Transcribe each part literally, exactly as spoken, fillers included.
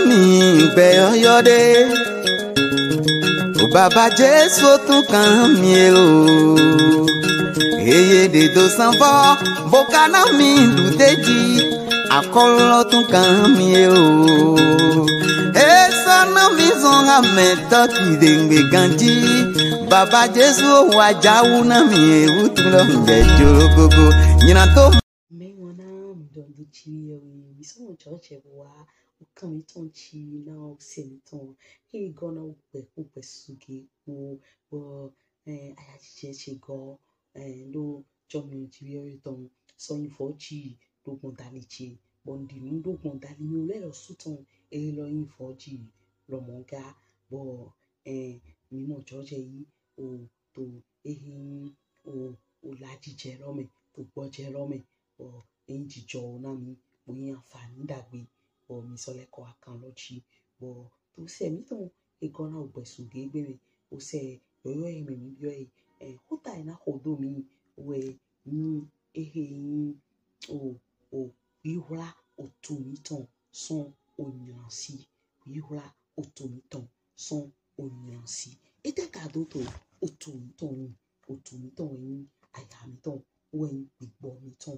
Mi gbɛ yɔyɔ ɖe. O baba Jesu tun kan mi e o. Eye ɖe do sanvɔ bo ka na mi ɖu te ji. Akɔlɔ tun kan mi e o. Esɔ na mi zɔn amɛtɔ ti de ŋgbe ganji. Baba Jesu wa jawu na mi e wutu lɔ ŋdɛ jolo gogo. Nyina to. Mɛŋɔ na mi dɔn do ji yɛ wi mi sɔ mɔ jɔjɛ wa o kan mi tɔn ji na o se mi tɔn. He gɔ na o gbɛ ko gbɛ suge ko bɔ eh, aya jijɛ ce gɔ eh, ɖo jɔmi jiwiyɔ tɔn sɔ yin vɔ ji ɖo gbɔn dali ce bɔ ŋdi nu ɖo gbɔn dali mi o lɛ lɔ su tɔn e lɔ yin vɔ ji lɔ mɔ ga bɔ eh, mi mɔ jɔjɛ yi o to ehe yin o o lajijɛ lɔ mɛ to gbɔjɛ lɔ mɛ bɔ eyin jijɔ o na mi bo yin anfani dagbe bɔ mi sɔ lɛ kɔ akan lɔ ji bɔ to sɛ mi tɔn e gɔ na o gbɛ suge gbe mɛ o sɛ yɔyɔ yi mɛ mi biɔ yi eh, xota yi na xo do mi wɛ ni ehe yin o o wihwla otu mi tɔn sɔn o nylansi wihwla otu mi tɔn sɔn o nylansi. Etɛ ka do to otu mi tɔn yin otu mi tɔn yin aya mi tɔn wɛ yin gbigbɔ mi tɔn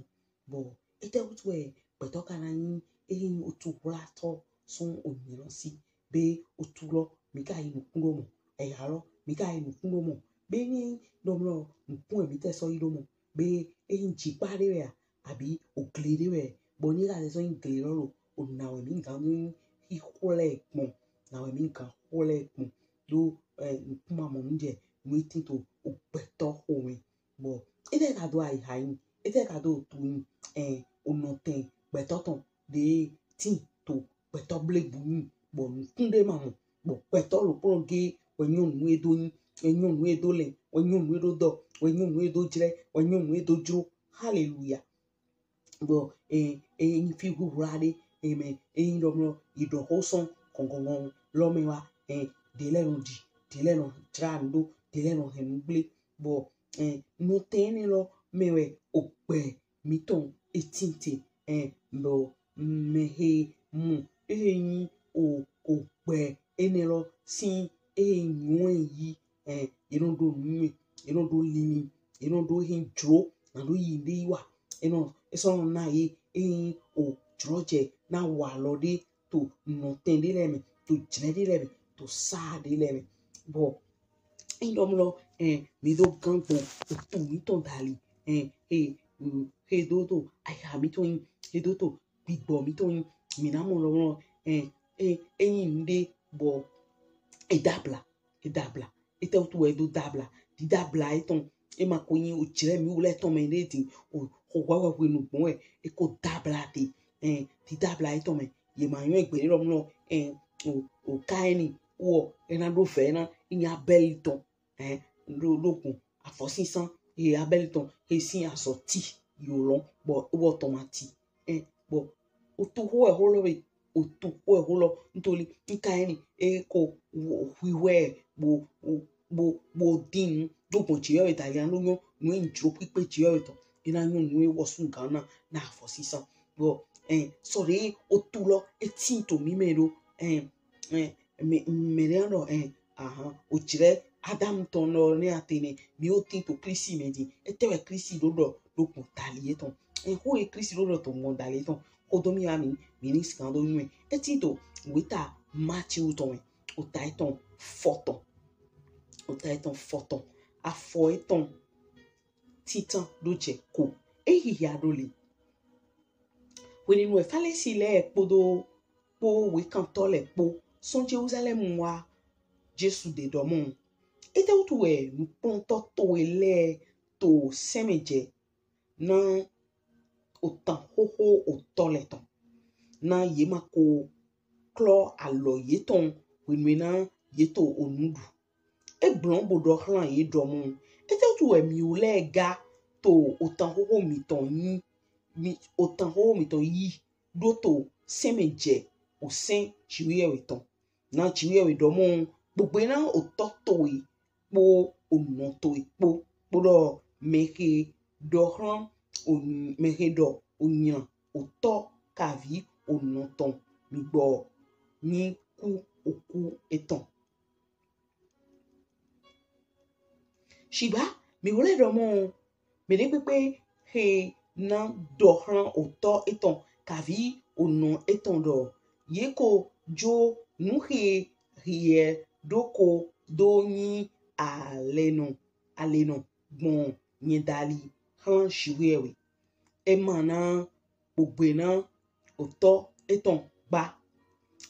bɔ etɛ wutu wɛ gbɛtɔ ka na yin eyin otu whlatɔ sɔn o nylansi be otu lɔ mi ka yi nukun ɖo mɔ aya lɔ mi ka yi nukun ɖo mɔ be ni ɖɔmlɔ nukun ɛ mi tɛ sɔ yi ɖo mɔ be eyin jikpa ɖe wɛ a abi ogle ɖe wɛ bɔ ni ka tɛ sɔ yin gle lɔ lo o na wɛ mi gan mi yi xwlɛ gbɔn na wɛ mi gan xwlɛ gbɔn ɖo eh, nukun ma mɔ nu jɛ nu e tin to o gbɛtɔ xomɛ bɔ etɛ ka do ayiha yin etɛ ka do otu yin eh, o nɔtɛn gbɛtɔ tɔn ɖe tin to gbɛtɔ blebu yin bɔ nukun ɖe ma mɔ bɔ gbɛtɔ lo kplɔn ge wɛ nyɔnu e do yin wɛ nyɔnu e do lɛ wɛ nyɔnu e do dɔ wɛ nyɔnu e do jlɛ wɛ nyɔnu e do jlo haleluya bɔ eh, eh, yin fi huhla ɖe eh, mɛ eh, yin ɖɔmlɔ yi ɖɔ xo sɔn gɔngɔngɔn lɔ mɛ wa eh, ɖe lɛ nɔ ɖi ɖe lɛ nɔ jla nu ɖo ɖe lɛ nɔ hɛn nu gble bɔ eh, nɔtɛn enɛ lɔ mɛ wɛ o gbɛ mi tɔn e tin te eh, bɔ mɛ he mɔ ehe yin o o gbɛ enɛ lɔ sin ehe nyɔ ɛ yi eh, e nɔ ɖo nu mɛ e nɔ ɖo linlin e nɔ ɖo ehe jlo na ɖo yi ɖe yi wa e nɔ e sɔ nɔ na ye ehe yin o jlɔjɛ na walɔ ɖe to nɔtɛn ɖe lɛ mɛ to jlɛ ɖe lɛ mɛ to sa ɖe lɛ mɛ bɔ eyin ɖɔmlɔ eh, mi do gan gbɔn otu mi tɔn dali eh, he mm, he do to aya mi tɔn yin he do to gbigbɔ mi tɔn yin mi na mɔ lɔmlɔ eh, eh, eyin nuɖe bɔ e dabla e dabla etɛ wutu wɛ e do dabla didabla etɔn e ma ko yin o jlɛ mi wlɛ tɔn mɛ ɖe din o xo hwɛhwɛ hwenu gbɔn wɛ e ko dabla te eh, didabla etɔn mɛ ye ma yɔn egbe ɖe ɖɔmlɔ eh, o o Kaini wɔ e na ɖo vɛ na eyin Abɛli tɔn eh, ɖo ɖo kun afɔsinsan ye Abɛli tɔn he sin azɔ ti yo lɔn bɔ wɔ tɔn ma ti eh, bɔ otu xo ɛ xo lɔ be otu xo ɛ xo lɔ ntoli nka eni e ko hwihwɛ bo bo bo din nu ɖo gbɔn jiyɔ wɛ dali alo nyɔ nu e jlo kpikpe jiyɔ wɛ tɔn e na nyɔ nu e wɔ sun gan na na afɔsinsan bɔ eh, sɔ ɖe otu lɔ e tin to mi mɛ ɖo eh, eh, mɛ mɛ ɖe nɔ eh, ahan o jlɛ Adamu tɔn lɔ ne atene mi o tin to Klisti mɛ din etɛ wɛ Klisti ɖo ɖɔ ɖo gbɔn dali etɔn eh, xo e Klisti ɖo ɖɔ to gbɔn dali etɔn xo do mi wa mi mi ni sigan do nyɔ ɛ e tin to weta Matiu tɔn mɛ ota etɔn fɔtɔn ota etɔn fɔtɔn afɔ etɔn titan ɖo jɛ ko e hihia ɖo li Hwenɛnu wɛ Falesi lɛ kpodo kpo wekantɔ lɛ kpo sɔn Jelusalɛmu wa Jesu ɖe ɖɔ mɔ, etɛ wutu wɛ nukplɔntɔ towe lɛ to sɛnmɛ jɛ na otan xoxo otɔ lɛ tɔn, na ye ma ko klɔ alɔ yetɔn hwenu e na ye to onu ɖu. E gblɔn bo ɖɔ xlan ye ɖɔ mɔ, etɛ wutu wɛ miwo lɛ ga to otan xoxo mitɔn nyi mi otan xoxo mitɔn yi ɖo to sɛnmɛ jɛ osɛn Jiwheyɛwhe tɔn. Na Jiwheyɛwhe ɖɔ mɔ, gbogbo na otɔ towe kpo onɔ towe kpo kpoɖɔ mɛxe ɖɔ xlan mɛxe ɖɔ onylan otɔ kavi onɔ tɔn mi gbɔ nyi ku oku etɔn. Shigba mi wlɛ ɖɔ mɔ mɛɖekpekpe he na ɖɔ hlan otɔ etɔn kavi onɔ etɔn ɖɔ ye ko jo nu he hiɛ ɖo ko do nyi alenɔ alenɔ gbɔn nyɛ dali hlan Jiwheyɛwhe. E ma na gbogbo na otɔ etɔn gba.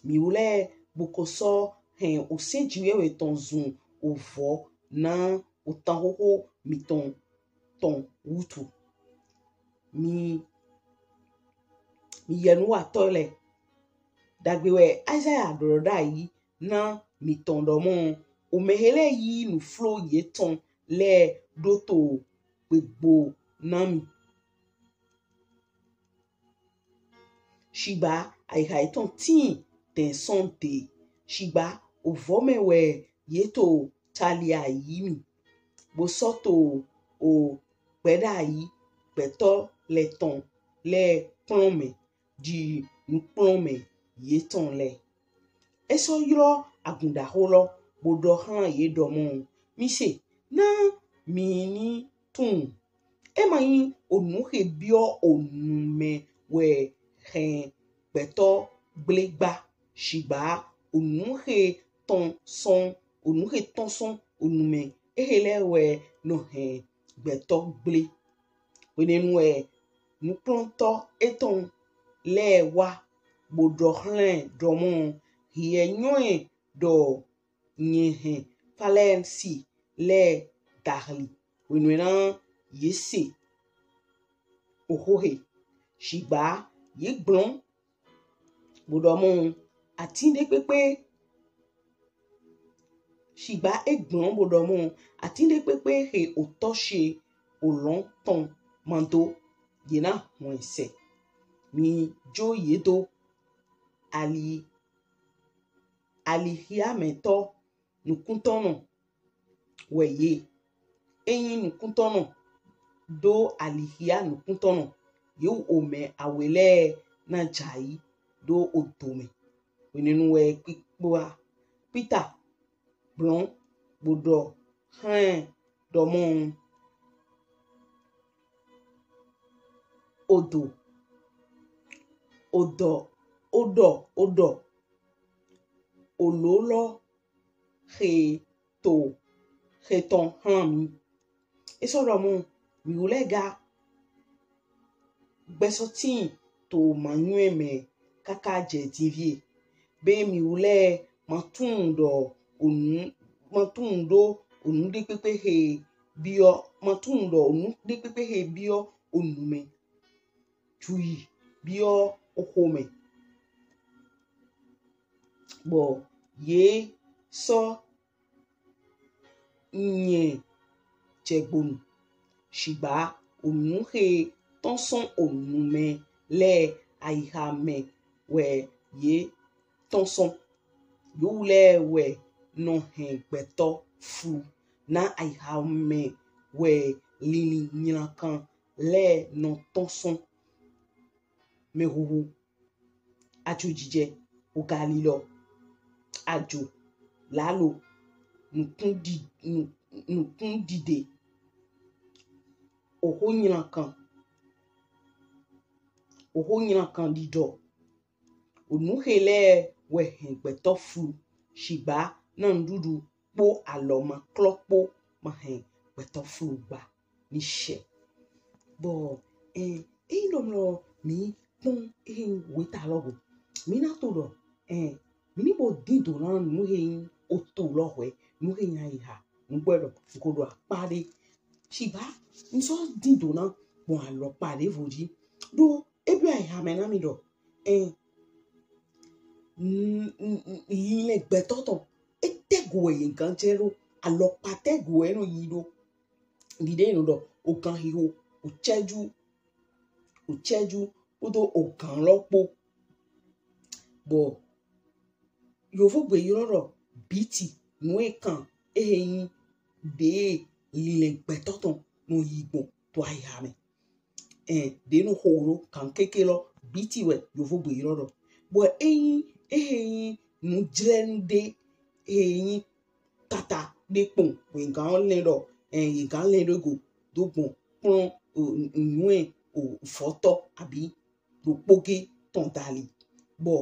Mi wlɛ bo ko sɔ hɛn osɛn Jiwheyɛwhe tɔn zun ovɔ na otan xoxo mitɔn tɔn wutu. Mi mi yɛnuwatɔ lɛ, dagbe wɛ Isaiah ɖɔ ɖayi na mitɔn ɖɔ mɔ omɛ he lɛ yi nuflo yetɔn lɛ ɖo to gbegbo na mi. Shigba ayiha yetɔn tin tɛn sɔn de. Shigba ovɔ mɛ wɛ ye to tali ayi mi, bo sɔ to o gbɛɖayi gbɛtɔ lɛ tɔn lɛ kplɔn mɛ di nukplɔnmɛ yetɔn lɛ. E sɔ ylɔ agundaxo lɔ bo ɖɔ hlan ye ɖɔ mɔ mi se na mi ni tunwun. E ma nyi onu he biɔ onu mɛ wɛ hɛn gbɛtɔ gble gba, shigba onu he tɔn sɔn onu he tɔn sɔn onu mɛ ehe lɛ wɛ nɔ hɛn gbɛtɔ gble. Hwenɛnu wɛ nukplɔntɔ etɔn lɛ wa bo ɖɔ hlan ɖɔ mɔ hiɛ nyɔ ɛ ɖɔ nyɛ hɛn Falɛsi lɛ dahli hwenu e na ye se oxo he. Shigba ye gblɔn bo ɖɔ mɔ atin ɖekpekpe shigba e gblɔn bo ɖɔ mɔ atin ɖekpekpe he otɔ she olɔn tɔn ma do ye na hɔn sɛ. Mi jo ye do ali alixiamɛtɔ nukuntɔnɔ wɛ ye. Eyin nukuntɔnɔ ɖo alixia nukuntɔnɔ, ye omɛ awe lɛ na jai ɖo odo mɛ. Hwenɛnu wɛ kpikpoa Pita gblɔn bo ɖɔ hlan ɖɔ mɔ odo odɔ odɔ odɔ olo lɔ he to he tɔn hlan mi. E sɔ ɖɔ mɔ mi wlɛ ga gbɛsɔtin to manyuɛ mɛ kaka jɛ dinvie be mi wlɛ ma tunwun ɖɔ onu ma tunwun ɖo onu ɖekpekpe he biɔ ma tunwun ɖɔ onu ɖekpekpe he biɔ onu mɛ ju yi biɔ oxo mɛ. Bɔ ye sɔ nyɛ jɛgbonu. Shigba onu he tɔn sɔn onu mɛ lɛ ayiha mɛ wɛ ye tɔn sɔn. Yewu lɛ wɛ nɔ hɛn gbɛtɔ flu na ayiha mɛ wɛ linlin nylankan lɛ nɔ tɔn sɔn. Mɛhuhu, ajojijɛ, ogalilɔ, ajo, lalo, nukun di nu- nukun dide, oxo nylankan, oxo nylankan didɔ. Onu he lɛ wɛ hɛn gbɛtɔ flu, shigba na nuɖuɖu kpo alɔ ma klɔ kpo ma hɛn gbɛtɔ flu gba ni shɛ. Bɔ ɛn eyin ɖɔ mlɔ mi kpɔn ehe weta lɔ go, mi na to ɖɔ ɛn mi ni bo din do na nu he nyi oto lɔ hwɛ nu he nyi ayiha nugbɛ ɖɔ nko ɖo akpa ɖe. Shigba n sɔ din do na gbɔn alɔkpa ɖevo ji ɖo ebi ayiha mɛ na mi ɖɔ ɛn linlɛn gbɛtɔ tɔn etɛ go wɛ ye gan jɛ ɖo, alɔkpa tɛ go wɛ nɔ yi ɖo. Ɖiɖe nɔ ɖɔ ogan hiho, ocɛju, ocɛju kpodo ogan lɔ kpo. Bɔ yovogbe ylɔ ɖɔ biti nu e kan ehe nyi ɖe linlɛn gbɛtɔ tɔn nɔ yi gbɔn to ayiha mɛ. Ɛn ɖe nɔ xo ɖo kan keke lɔ biti wɛ yovogbe ylɔ ɖɔ. Bɔ eyin ehe yin nujlɛnu ɖe, ehe yin tata ɖe kpɔn, wegan lɛn ɖɔ, eh, yegan lɛn ɖo go do gbɔn kplɔn o nuyɔnɛn o vɔtɔ abi ɖokpoge tɔn dali. Bɔ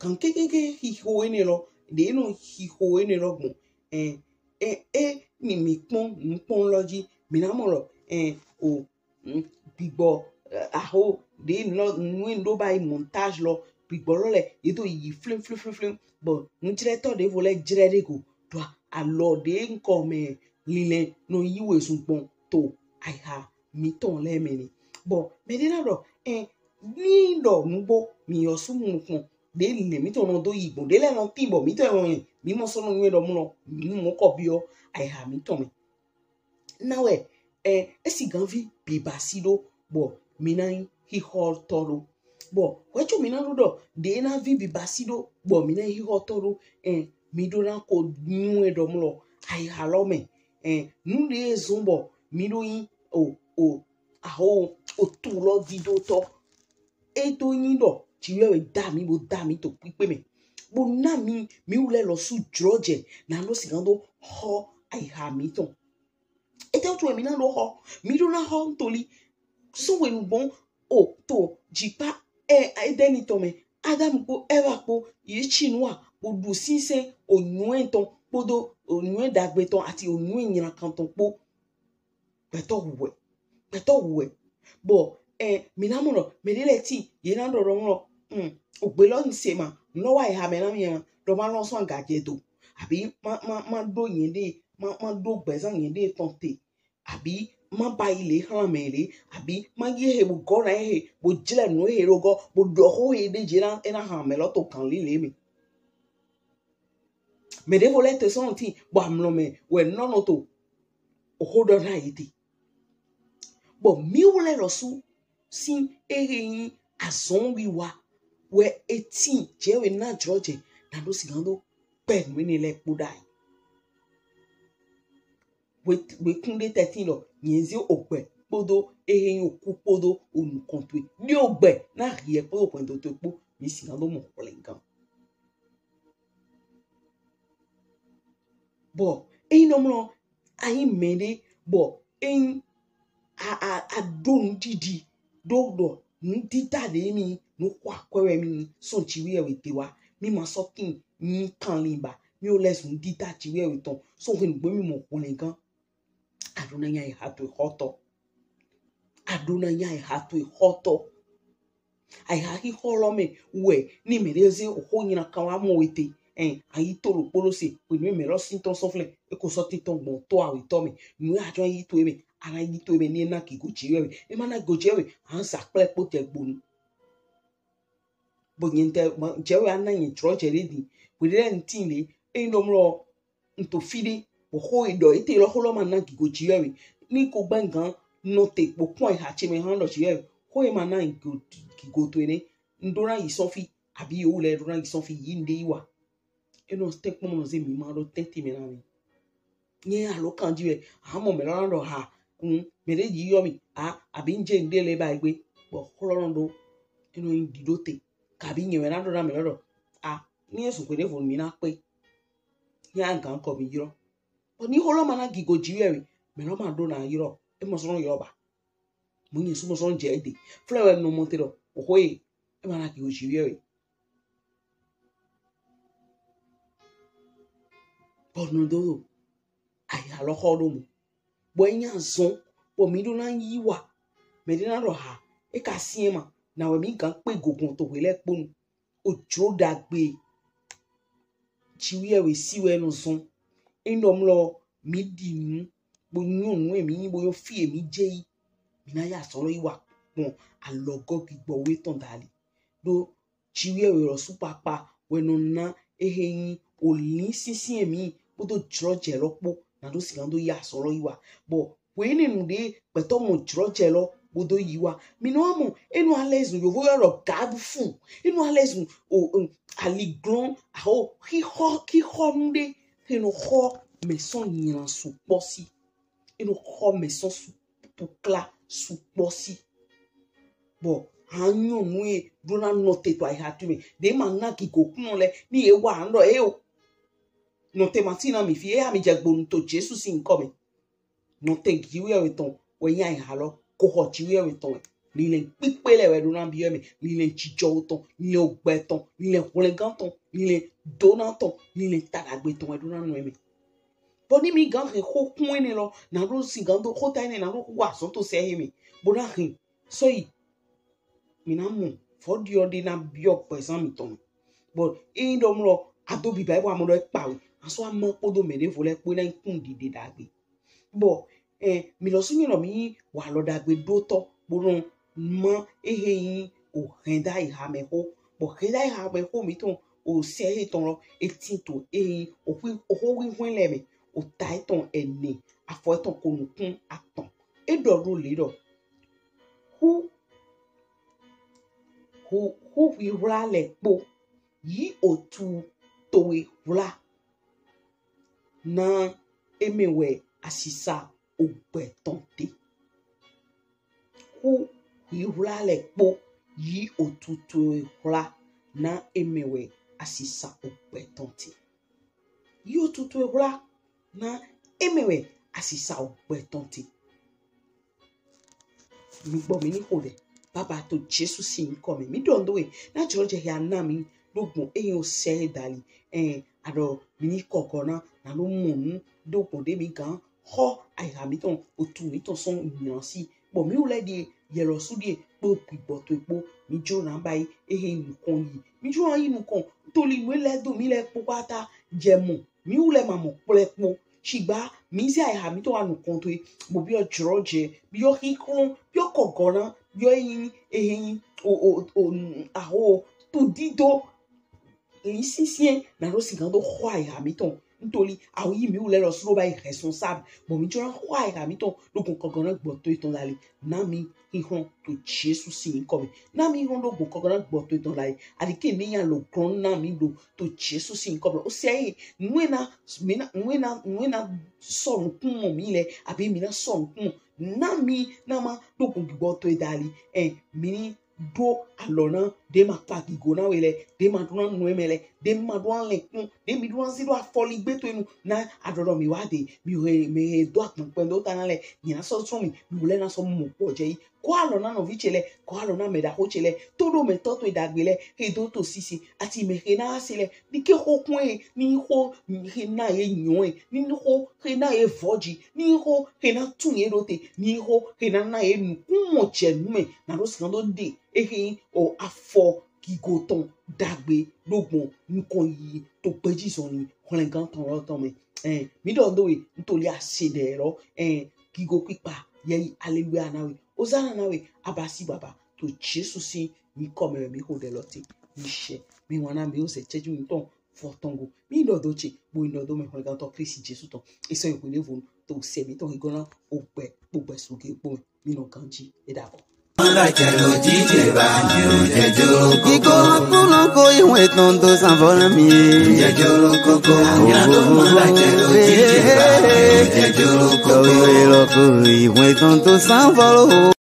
gan kekeke xixo enɛ lɔ, ɖe nɔ xixo enɛ lɔ gbɔn, eh, eh, eh, ni mi kpɔn nukpɔn lɔ ji, mi na mɔ lɔ, eh, o mm, gbigbɔ, eh, aho ɖe nɔ nue ɖo ba yi montage lɔ, gbigbɔ lɔ lɛ ye do yi flim flim flim flim. Bɔ nujlɛtɔ ɖevo lɛ jlɛ ɖe go, ɖo alɔ ɖe nkɔ mɛ linlɛn nɔ yi wezun gbɔn to ayiha mitɔn lɛ mɛ ni. Bɔ mɛ ɖe na ɖɔ, eh, ni ɖɔ nugbo mi yɔ su mu kpɔn ɖe linlɛn mitɔn nɔ do yi gbɔn ɖe lɛ nɔ tin bɔ mitɔn nɔ mi mɔ sɔ nɔ nue ɖɔ mu lɔ mi mɔ kɔ biɔ ayiha mitɔn mɛ. Na wɛ, eh, esi ganvi bi basi ɖo bɔ mi na yin xixɔtɔ ɖo. Bɔ wɛ co mi na ɖo ɖɔ ɖe na vi bi basi ɖo bɔ mi na yin xixɔtɔ ɖo, eh, mi ɖo na ko nue ɖɔ mu lɔ ayiha lɔ mɛ, eh, nu ɖe zɔn bɔ mi ɖo yin o o aho otu lɔ diɖotɔ. E to yin ɖɔ Jiwheyɛwhe da mi bo da mi to kpikpe mɛ, bo na mi mi wlɛ lɔsu jlɔjɛ na ɖo sigan do xɔ ayiha mitɔn. Etɛ wutu wɛ mi na ɖo xɔ? Mi ɖo na xɔ ntoli. Sɔn whenu gbɔn o to jikpa, eh, Edɛni tɔn mɛ, Adamu kpo Ɛva kpo ye ci nu wa bo ɖu sinsɛn onuyɔnɛn tɔn kpodo onuyɔnɛn ɖagbe tɔn ati onuyɔnɛn nylankan tɔn kpo. Gbɛtɔ wu wɛ, gbɛtɔ wu wɛ. Bɔ, eh, mi na mɔ ɖɔ mɛ ɖe lɛ tin ye na ɖɔ ɖɔ mɔ, mm, ogbe lɔ n se ma, n lɔ wa ayiha mɛ na mi ma, ɖɔ ma lɔ sɔn agajɛ do, abi ma ma ma ɖo nyɛ ɖe, ma ma ɖo gbɛzan nyɛ ɖe tɔn te, abi ma ba yi le xlan mɛ le, abi ma yi ehe bo gɔ na ehe bo jlɛ nu ehe ɖo gɔ bo ɖɔ xo ehe ɖe je na e na han mɛ lɔ to gan lile mɛ. Mɛ ɖevo lɛ te sɔn tin bɔ amlɔ mɛ wɛ nɔ nɔ to oxo ɖɔ na ye te. Bɔ mi wlɛ lɔsu sin ehe yin azɔn wiwa wɛ e tin jɛ wɛ na jlɔjɛ na ɖo sigan do kpɛ nu enɛ lɛ kpo ɖayi. Wekun ɖe tɛtin lɔ nyɛnze ogbɛ kpodo ehe yin oku kpodo onukɔn towe ɖi ogbɛ na hiɛ kpodo hwɛndo towe kpo mi sigan do mɔ hwlɛngan. Bɔ eyin nɔ mlɔ ayi mɛ ɖe bɔ eyin a a a ɖo nu ɖiɖi ɖo ɖɔ nu dida ɖe mi nu xɔ akwɛ wɛ mi sɔn Jiwheyɛwhe te wa mi ma sɔ tin mi kanlin ba mi wlɛ zun dida Jiwheyɛwhe tɔn sɔn hwenu gbɔn mi mɔ hwlɛngan. A ɖo na yin ayiha towe xɔtɔ. A ɖo na yin ayiha towe xɔtɔ. Ayiha xixɔ lɔ mɛ wɛ ni mɛ ɖe ze oxo nylankan wa mɔ we te, ɛn, a yi to ɖokpo ɖo se hwenu mɛ lɔ sin tɔn sɔflɛ e ko sɔ tintɔn gbɔn to awetɔ mɛ. Nu a jɔ yi to e mɛ, a na yi to e mɛ ni e na gigo Jiwheyɛwhe. E ma na gigo Jiwheyɛwhe, a na za kplɛ kpo tɛ gbonu. Bɔ nyɛ ntɛ jɛ wɛ a na nyɛ jlɔjɛ ɖe din. Hwe ɖe lɛ n tin le, eyin nɔ mlɔ n to fi ɖe, bɔ xo e ɖɔ ete lɔ xo lɔ ma na gigo Jiwheyɛwhe. Ni ko gbɛngan nɔ te bo kpɔn ayiha ce mɛ han ɖɔ Jiwheyɛwhe, xo e ma na gigo, gigo towe nɛ. N ɖo na yi sɔn fi abi yewu lɛ ɖo na yi sɔn fi yi n ɖe yi wa. E nɔ tɛnkpɔn nɔ ze mi ma ɖo tɛntin mɛ na mi. Nyɛ alo kanji wɛ a mɔ mɛ lɔ na ɖɔ ha, un, mɛ ɖe yi yɔ mi a abi n je n ɖe le ba egbe. Bɔ xo lɔ nɔ ɖo e nɔ yin ɖiɖo te kabi nyɛ wɛ na ɖo na mɛ lɔ ɖɔ a ni e zun hwe ɖevo mi na kpe. Nyɛ a gan kɔ mi ylɔ. Bɔ ni xo lɔ ma na gigo Jiwheyɛwhe, mɛ lɔ ma ɖo na ylɔ. E mɔ sɔ nɔ ylɔ ba. Mo nyi sumɔ sɔn jɛ ede. Flɛ wɛ nɔ mɔ te ɖɔ oxo e e ma na gigo Jiwheyɛwhe. Bɔ nɔ do ayiha lɔ xɔ ɖo mɔ. Bɔ e nya zɔn bɔ mi ɖo na yi wa. Mɛ ɖe na ɖɔ ha e ka sinyɛn ma na wɛ mi gan kpe gogun to hwe lɛ kponu. Ojlo ɖagbe Jiwheyɛwhe si wɛ nɔ zɔn. Eyin nɔ mlɔ mi ɖi nu bo nyɔ nu e mi yin bo nyɔ fi e mi je yi, mi na ya sɔ lɔ yi wa gbɔn alɔgɔ gbigbɔ we tɔn dali. Ɖo Jiwheyɛwhe lɔsu kpakpa wɛ nɔ na ehe yin olin sinsin e mi kpodo jlɔjɛ lɔ kpo na ɖo sigan do ya sɔ lɔ yi wa. Bɔ hwenɛnu ɖe gbɛtɔ mɔ jlɔjɛ lɔ bo do yi wa, mi nɔ wa mɔ e nɔ alɛzun yovo ylɔ ɖɔ gadu fu, e nɔ alɛzun o, o aliglɔn aho xixɔ xixɔnu ɖe he nɔ xɔ mɛ sɔn nylan sukpɔ si, e nɔ xɔ mɛ sɔn su tukla sukpɔ si. Bɔ Anyɔnu ye ɖo na nɔte to ayiha tu mɛ. Ɖe ma na gigo kunɔ lɛ ni ye wa ŋɖɔ e o. Nɔte ma ti na mi fi e ya mi jɛ gbonu to Jesu sin ŋkɔ mɛ. Nɔte Jiwheyɛwhe tɔn wɛ nyi ayiha lɔ, ko xɔ Jiwheyɛwhe tɔn wɛ. Lilɛ kpikpe lɛ wɛ ɖo na biɔ mɛ, lilɛ jijɔho tɔn, lilɛ ogbɛ tɔn, lilɛ hwlɛngan tɔn, lilɛ dona tɔn, lilɛ taɖagbe tɔn wɛ ɖo na nɔ mɛ. Bɔ ni mi gan hɛn xo kun enɛ lɔ, na ɖo sigan do xota enɛ na ɖo wa azɔn to sɛ he mɛ, bo na hɛn sɔyi. Mi na mɔ vɔɖiɔ ɖe na biɔ gbɛzan mitɔn mɛ. Bɔ eyin ɖɔ mlɔ ado biba e bɔ amɔ ɖɔ e kpawe, asɔ ama kpodo mɛ ɖevo lɛ kpo na kun ɖiɖe ɖagbe. Bɔ eh, mi lɔ su nyɛ nɔ mi wa alɔ ɖagbe ɖo tɔ bo nɔ ma ehe yin o hɛn da yi ha mɛ xo. Bɔ hɛn da yi ha mɛ xo mitɔn o sɛ ehe tɔn lɔ e tin to ehe yin o xo wi hwɛn lɛ mɛ o ta etɔn ɛnɛ afɔ etɔn ko nukun atɔn. E ɖɔ ɖo le ɖɔ hu hu hu hwihwla lɛ kpo yi otu towe hwla na emɛ wɛ asisa ogbɛ tɔn te. Hu hwihwla lɛ kpo yi otu towe hwla na emɛ wɛ asisa ogbɛ tɔn te. Yi otu towe hwla na emɛ wɛ asisa ogbɛ tɔn te. Mi gbɔ mi ni xo ɖɛ. Baba to Jesu sin ŋkɔ mɛ. Mi ɖɔ ndo e na jlɔ jɛ hia na mi ɖo gbɔn eyin o sɛ e dali. Ɛn aɖɔ mi ni kɔgɔ na na ɖo mɔ nu ɖo gbɔn ɖe mi gan xɔ ayiha mitɔn otu mitɔn sɔn nylan si. Bɔ mi wlɛ ɖie yɛlɔ su ɖie kpo gbigbɔ towe kpo mi jlo na ba yi ehe nukɔn yi. Mi jlo na yi nukɔn toli nu e lɛ do mi lɛ kpo kpata jɛ mɔ mi wlɛ ma mɔ kplɛ kpo. Shigba mi ze ayiha mitɔn wa nukɔn towe bo biɔ jlɔ jɛ biɔ xixlɔn biɔ kɔgɔ na biɔ eyin ehe yin o o o aho to dido li sinsiɛn na ɖo sigan do xɔ ayiha mitɔn. Ntoli awu yi mi wlɛ lɔ su ɖo ba yi responsable bɔ mi jlo na xɔ ayiha mitɔn ɖo gbɔn kɔgɔ na gbɔ towe tɔn dali. Na mi xixlɔn to Jesu sin ŋkɔ mɛ. Na mi xixlɔn ɖo gbɔn kɔgɔ na gbɔ towe tɔn dali. Aɖi ke mi nya lo glɔn na mi ɖo to Jesu sin ŋkɔ mɛ. O sɛ e nu e na mi na nu e na nu e na sɔ nukun mɔ mi lɛ abi mi na sɔ nukun mɔ na mi na ma ɖo gbɔn gbigbɔ towe dali. Ɛ mi ni ɖo alɔ na ɖe ma kpa gigo na we lɛ ɖe ma ɖo na nu e mɛ lɛ ɖe ma ɖo alɛ kun ɖe mi ɖo na zi ɖo afɔligbe to enu na aɖɔɖɔ mi wa de mi he mi he do akpɛnkpɛn do ta na lɛ nyɛ na sɔ sɔ mi mi wlɛ na sɔ mɔ kpɔ jɛ yi. Kɔ alɔ na nɔvi ce lɛ kɔ alɔ na mɛ ɖaxo ce lɛ to ɖo mɛ tɔ to ɖagbe lɛ he do to sisi ati mɛ he na se lɛ ni ke xo kun e ni xo he na ye nyɔ e ni xo he na ye vɔji ni xo he na tun ye ɖo te ni xo he na na ye nukun mɔ jɛ nu mɛ na ɖo sigan do ɖe ehe o afɔ gigo tɔn ɖagbe ɖo gbɔn nukɔn yi to gbeji zɔnli hwlɛngan tɔn lɔ tɔn mɛ. Ɛn mi ɖɔ ndo e ntoli ase ɖe lɔ ɛn gigo kpikpa yɛyi aleluya na we ozana na we abasi baba to Jesu sin ŋkɔ mɛ mi xo ɖɛ lɔ te mi sɛ mi wana mi o sɛ cɛju mi tɔn fɔtɔngo mi ɖɔ do ce bo mi ɖɔ do mɛ hwlɛngantɔ Kristi Jesu tɔn esɔ yi hwele vonu to sɛ mi tɔn higɔna ogbɛ kpogbɛ soge kpo mɛ mi nɔ ganji e ɖa bɔ. Iko kúlọ̀ kó ìwé tán tó sàn fọ́lá mi. Ìwé lọ́kọ̀ ìwé tán tó sàn fọ́lá.